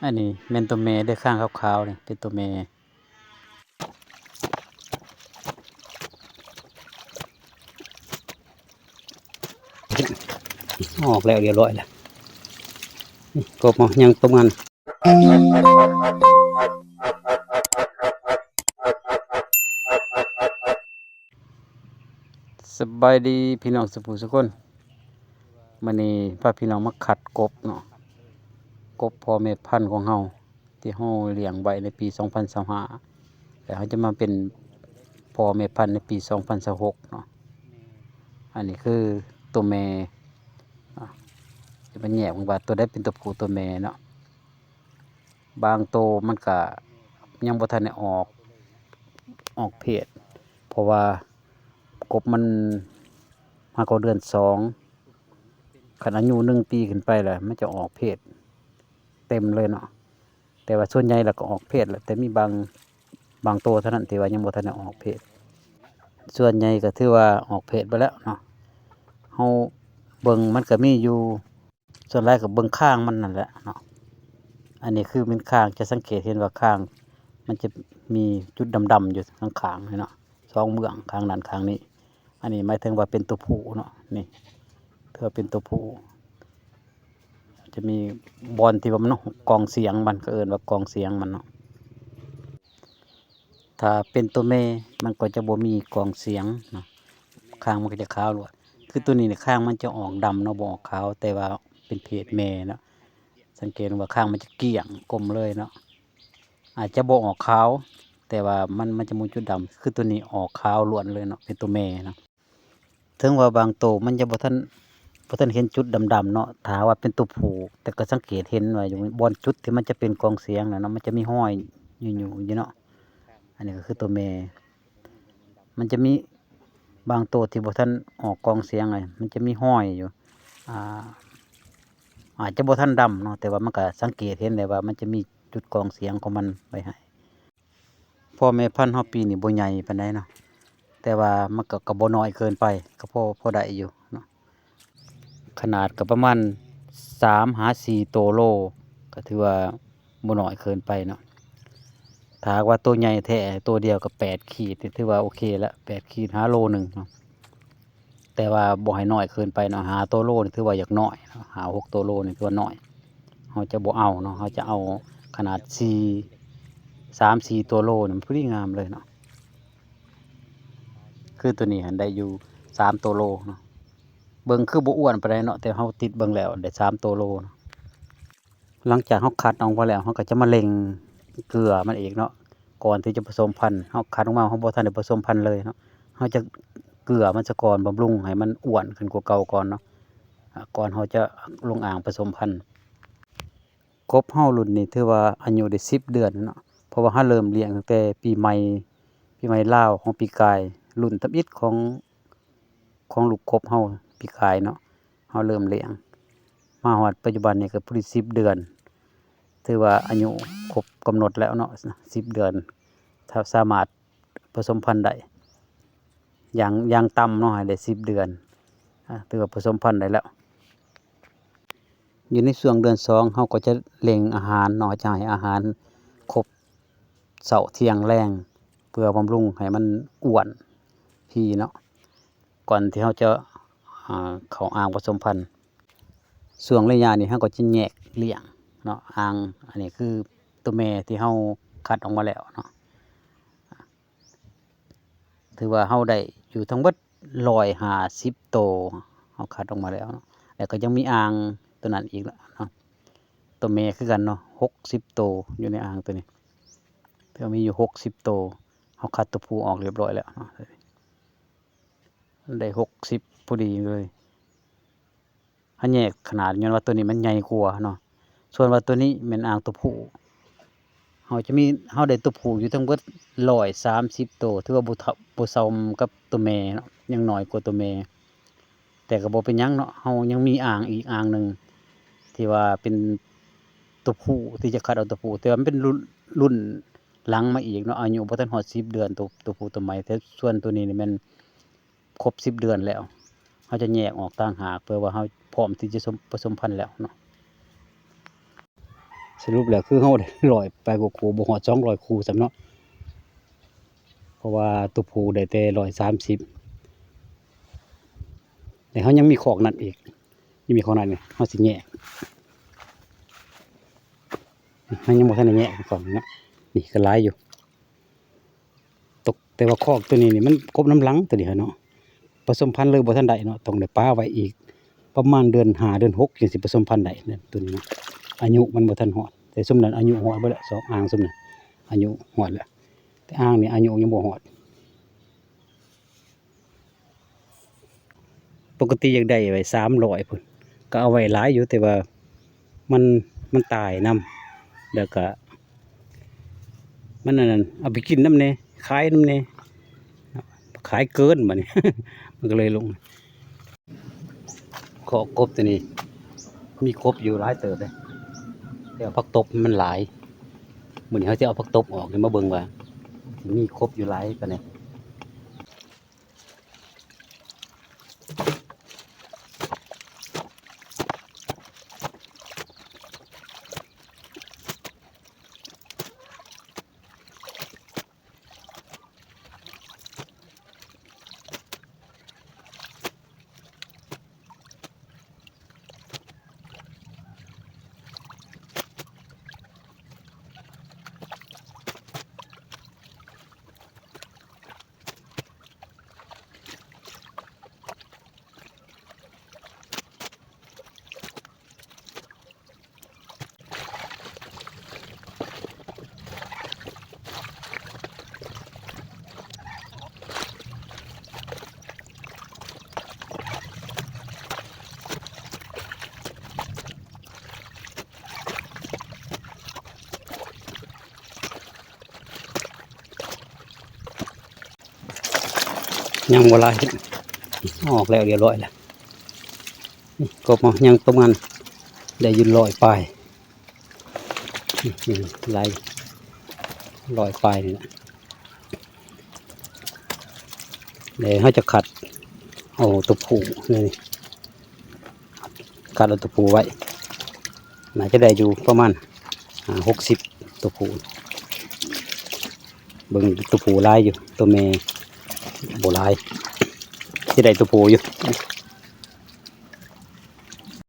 ອັນນີ້ແມ່ນຕົວແມ່ເດີ້ ຄາງຂາວໆນີ້ເປັນຕົວແມ່ ອອກແລ້ວຮຽບຮ້ອຍແລ້ວ ນີ້ ກົບເຮົາຍັງປະມານ ສະບາຍດີພີ່ນ້ອງສຸຜູ້ສຸຄົນ ມື້ນີ້ພາພີ່ນ້ອງມາຄັດກົບເນາະ ກົບພໍ່ແມ່ພັນຂອງເຮົາ ທີ່ເຮົາລ້ຽງໄວ້ໃນປີສອງພັນຊາວຫ້າ ແລ້ວເຮົາຈະມາເປັນພໍ່ແມ່ພັນໃນປີສອງພັນຊາວຫົກເນາະ. ອັນນີ້ຄືຕົວແມ່ເນາະ ຈະມາແຍກເບິ່ງວ່າຕົວໃດເປັນຕົວຜູ້ຕົວແມ່ເນາະ. ບາງໂຕມັນກະຍັງບໍ່ທັນໄດ້ອອກ ອອກເພດ ເພາະວ່າກົບມັນຫາກໍເດືອນສອງ ຄັນອາຍຸໜຶ່ງປີຂຶ້ນໄປແລ້ວ ມັນຈະອອກເພດເຕັມເລີຍເນາະ. ແຕ່ວ່າສ່ວນໃຫຍ່ແລ້ວກໍອອກເພດແລ້ວ ແຕ່ມີບາງ ບາງໂຕເທົ່ານັ້ນທີ່ວ່າຍັງບໍ່ທັນໄດ້ອອກເພດ ສ່ວນໃຫຍ່ກໍຖືວ່າອອກເພດໄປແລ້ວເນາະ. ເຮົາເບິ່ງມັນກໍມີຢູ່ ສ່ວນຫຼາຍກໍເບິ່ງຄາງມັນນັ້ນແຫຼະເນາະ. ອັນນີ້ຄືເປັນຄາງ ຈະສັງເກດເຫັນວ່າຄາງມັນຈະມີຈຸດດຳໆຢູ່ຂ້າງໆເນາະ ສອງເບື້ອງ ຂ້າງນັ້ນຂ້າງນີ້. ອັນນີ້ໝາຍເຖິງວ່າເປັນຕົວຜູ້ເນາະ ນີ້ ຖືວ່າເປັນຕົວຜູ້ ຈະມີບ່ອນທີ່ວ່າມັນກອງສຽງມັນ ເຂົາເອີ້ນວ່າກອງສຽງມັນເນາະ. ຖ້າເປັນຕົວແມ່ມັນກໍຈະບໍ່ມີກອງສຽງເນາະ ຄາງມັນກໍຈະຂາວໂລດ. ຄືຕົວນີ້ນີ້ ຄາງມັນຈະອອກດຳເນາະ ບໍ່ອອກຂາວ ແຕ່ວ່າເປັນເພດແມ່ເນາະ. ສັງເກດວ່າຄາງມັນຈະກ້ຽງກົມເລີຍເນາະ ອາດຈະບໍ່ອອກຂາວ ແຕ່ວ່າມັນ ມັນຈະມີຈຸດດຳ. ຄືຕົວນີ້ອອກຂາວລ້ວນເລີຍເນາະ ເປັນຕົວແມ່ເນາະ. ເຖິງວ່າບາງໂຕມັນຈະບໍ່ທັນ ບໍ່ທັນເຫັນຈຸດດຳໆເນາະ ຖ້າວ່າເປັນຕົວຜູ້ ແຕ່ກໍສັງເກດເຫັນວ່າຢູ່ບ່ອນຈຸດທີ່ມັນຈະເປັນກອງສຽງນະເນາະ ມັນຈະມີຮອຍຢູ່ໆຢູ່ເນາະ. ອັນນີ້ກໍຄືຕົວແມ່ ມັນຈະມີບາງໂຕທີ່ບໍ່ທັນອອກກອງສຽງ ມັນຈະມີຮອຍຢູ່ ອາ ອາດຈະບໍ່ທັນດຳເນາະ ແຕ່ວ່າມັນກໍສັງເກດເຫັນໄດ້ວ່າມັນຈະມີຈຸດກອງສຽງຂອງມັນໄວ້ໃຫ້. ພໍ່ແມ່ພັນເຮົາປີນີ້ບໍ່ໃຫຍ່ປານໃດເນາະ ແຕ່ວ່າມັນກໍ ກໍບໍ່ນ້ອຍເກີນໄປ ກໍພໍ ພໍໄດ້ຢູ່ເນາະ. ຂະໜາດກໍປະມານສາມຫາສີ່ໂຕໂລ ກໍຖືວ່າບໍ່ນ້ອຍເກີນໄປເນາະ. ຖ້າຫາກວ່າໂຕໃຫຍ່ແທ້ ໂຕດຽວກໍແປດຂີດ ຖືວ່າໂອເຄລະ ແປດຂີດຫາໂລໜຶ່ງເນາະ. ແຕ່ວ່າບໍ່ໃຫ້ນ້ອຍເກີນໄປເນາະ ຫ້າໂຕໂລນີ້ຖືວ່າຢາກນ້ອຍເນາະ ຫ້າຫົກໂຕໂລນີ້ຖືວ່ານ້ອຍ ເຮົາຈະບໍ່ເອົາເນາະ ເຮົາຈະເອົາຂະໜາດສີ່ ສາມສີ່ໂຕໂລນີ້ມັນພໍດີງາມເລີຍເນາະ. ຄືຕົວນີ້ຫັ້ນໄດ້ຢູ່ສາມໂຕໂລເນາະ ເບິ່ງຄືບໍ່ອ້ວນປານໃດເນາະ ແຕ່ເຮົາຕິດເບິ່ງແລ້ວໄດ້ສາມໂຕໂລເນາະ. ຫຼັງຈາກເຮົາຄັດອອກມາແລ້ວ ເຮົາກໍຈະມາເລັ່ງເກືອມັນອີກເນາະ ກ່ອນທີ່ຈະປະສົມພັນ. ເຮົາຄັດອອກມາ ເຮົາບໍ່ທັນໄດ້ປະສົມພັນເລີຍເນາະ ເຮົາຈະເກືອມັນສາກ່ອນ ບຳລຸງໃຫ້ມັນອ້ວນຂຶ້ນກວ່າເກົ່າກ່ອນເນາະ ອາ ກ່ອນເຮົາຈະລົງອ່າງປະສົມພັນ. ກົບເຮົາລຸ້ນນີ້ຖືວ່າອາຍຸໄດ້ສິບເດືອນເນາະ ເພາະວ່າເຮົາເລີ່ມລ້ຽງຕັ້ງແຕ່ປີໃໝ່ ປີໃໝ່ລາວຂອງປີກາຍ ລຸ້ນທຳອິດຂອງ ຂອງລູກກົບເຮົາປີກາຍເນາະ ເຮົາເລີ່ມລ້ຽງ ມາຮອດປັດຈຸບັນນີ້ກໍພໍດີສິບເດືອນ ຖືວ່າອາຍຸຄົບກຳນົດແລ້ວເນາະ ສິບເດືອນ ຖ້າສາມາດປະສົມພັນໄດ້ ຢ່າງ ຢ່າງຕ່ຳເນາະ ໃຫ້ໄດ້ສິບເດືອນ ອາ ຖືວ່າປະສົມພັນໄດ້ແລ້ວ. ຢູ່ໃນຊ່ວງເດືອນສອງ ເຮົາກໍຈະເລັ່ງອາຫານເນາະ ຈະໃຫ້ອາຫານຄົບເຊົ້າທ່ຽງແລງ ເພື່ອບຳລຸງໃຫ້ມັນອ້ວນພີເນາະ ກ່ອນທີ່ເຮົາຈະ ອາ ເຂົ້າອ່າງປະສົມພັນ. ຊ່ວງໄລຍະນີ້ເຮົາກໍຈະແຍກລ້ຽງເນາະ ອ່າງ ອັນນີ້ຄືຕົວແມ່ທີ່ເຮົາຄັດອອກມາແລ້ວເນາະ. ຖືວ່າເຮົາໄດ້ຢູ່ທັງເບິດຮ້ອຍຫ້າສິບໂຕ ເຮົາຄັດອອກມາແລ້ວເນາະ ແລ້ວກໍຍັງມີອ່າງຕົວນັ້ນອີກເນາະ ຕົວແມ່ຄືກັນເນາະ ຫົກສິບໂຕ ຢູ່ໃນອ່າງຕົວນີ້ ຖືວ່າມີຢູ່ຫົກສິບໂຕ ເຮົາຄັດຕົວຜູ້ອອກຮຽບຮ້ອຍແລ້ວເນາະ ໄດ້ຫົກສິບພໍດີເລີຍ. ເຮົາແຍກຂະໜາດ ຍ້ອນວ່າຕົວນີ້ມັນໃຫຍ່ກວ່າເນາະ ສ່ວນວ່າຕົວນີ້ແມ່ນອ່າງຕົວຜູ້ ເຮົາຈະມີ ເຮົາໄດ້ຕົວຜູ້ຢູ່ທັງເບິດຮ້ອຍສາມສິບໂຕ ຖືວ່າບໍ່ເທົ່າ ບໍ່ສ່ຳກັບຕົວແມ່ເນາະ ຍັງໜ້ອຍກວ່າຕົວແມ່ ແຕ່ກໍບໍ່ເປັນຫຍັງເນາະ ເຮົາຍັງມີອ່າງອີກອ່າງໜຶ່ງ ທີ່ວ່າເປັນຕົວຜູ້ ທີ່ຈະຄັດເອົາຕົວຜູ້ ແຕ່ວ່າມັນເປັນລຸ້ນ ລຸ້ນຫຼັງມາອີກເນາະ ອາຍຸບໍ່ທັນຮອດສິບເດືອນ ຕົວ ຕົວຜູ້ຕົວແມ່ ແຕ່ສ່ວນຕົວນີ້ນີ້ແມ່ນ ຄົບສິບເດືອນແລ້ວ ເຮົາຈະແຍກອອກຕ່າງຫາກ ເພື່ອວ່າເຮົາພ້ອມທີ່ຈະສົມ ປະສົມພັນແລ້ວເນາະ. ສະຫຼຸບແລ້ວຄືເຮົາໄດ້ຮ້ອຍປາຍກວ່າຄູ່ ບໍ່ຮອດສອງຮ້ອຍຄູ່ຊ້ຳເນາະ ເພາະວ່າຕົວຜູ້ໄດ້ແຕ່ຮ້ອຍສາມສິບ ແຕ່ເຮົາຍັງມີຄອກນັ້ນອີກ ຍັງມີຄອກນັ້ນນີ້ ເຮົາຊິແຍກ ເຮົາຍັງບໍ່ທັນໄດ້ແຍກຄອກນີ້ເນາະ ນີ້ກໍຫຼາຍຢູ່. ຕົກ ແຕ່ວ່າຄອກຕົວນີ້ນີ້ມັນກົບນຳຫຼັງຕົວນີ້ຫັ້ນເນາະ ປະສົມພັນເລີຍບໍ່ທັນໄດ້ເນາະ ຕ້ອງໄດ້ປະໄວ້ອີກປະມານເດືອນຫ້າເດືອນຫົກ ຈຶ່ງຊິປະສົມພັນໄດ້ເນາະ ຕົວນີ້ເນາະ ອາຍຸມັນບໍ່ທັນຮອດ ແຕ່ຊຸມນັ້ນອາຍຸຮອດເບິດແລ້ວ ສອງອ່າງຊຸມນັ້ນອາຍຸຮອດແລ້ວ ແຕ່ອ່າງນີ້ອາຍຸຍັງບໍ່ຮອດ. ປົກກະຕິຢາກໄດ້ໄວ້ສາມຮ້ອຍພຸ້ນ ກໍເອົາໄວ້ຫຼາຍຢູ່ ແຕ່ວ່າມັນ ມັນຕາຍນຳ ແລ້ວກະມັນອັນນັ້ນ ເອົາໄປກິນນຳແດ່ ຂາຍນຳແດ່ ຂາຍເກີນບາດນີ້ ມັນກໍເລີຍລົງ. ຄອກກົບຕົວນີ້ມີກົບຢູ່ຫຼາຍເຕີບເດ້ ແຕ່ວ່າຜັກຕົບມັນຫຼາຍ ມື້ນີ້ເຮົາຊິເອົາຜັກຕົບອອກໃຫ້ມາເບິ່ງວ່າມີກົບຢູ່ຫຼາຍປານໃດ. ຍັງບໍ່ຫຼາຍ ອອກແລ້ວຮຽບຮ້ອຍແລ້ວ ນີ້ກົບເຮົາຍັງປະມານໄດ້ຢູ່ຮ້ອຍປາຍ ນີ້ຫຼາຍ ຮ້ອຍປາຍນີ້ແຫຼະ ແລ້ວເຮົາຈະຄັດເອົາຕົວຜູ້ນີ້ ຄັດເອົາຕົວຜູ້ໄວ້ ໜ້າຈະໄດ້ຢູ່ປະມານ ຫ້າຫົກສິບ ຕົວຜູ້ ເບິ່ງຕົວຜູ້ຫຼາຍຢູ່ ຕົວແມ່ບໍ່ຫຼາຍ ຊິໄດ້ຕົວຜູ້ຢູ່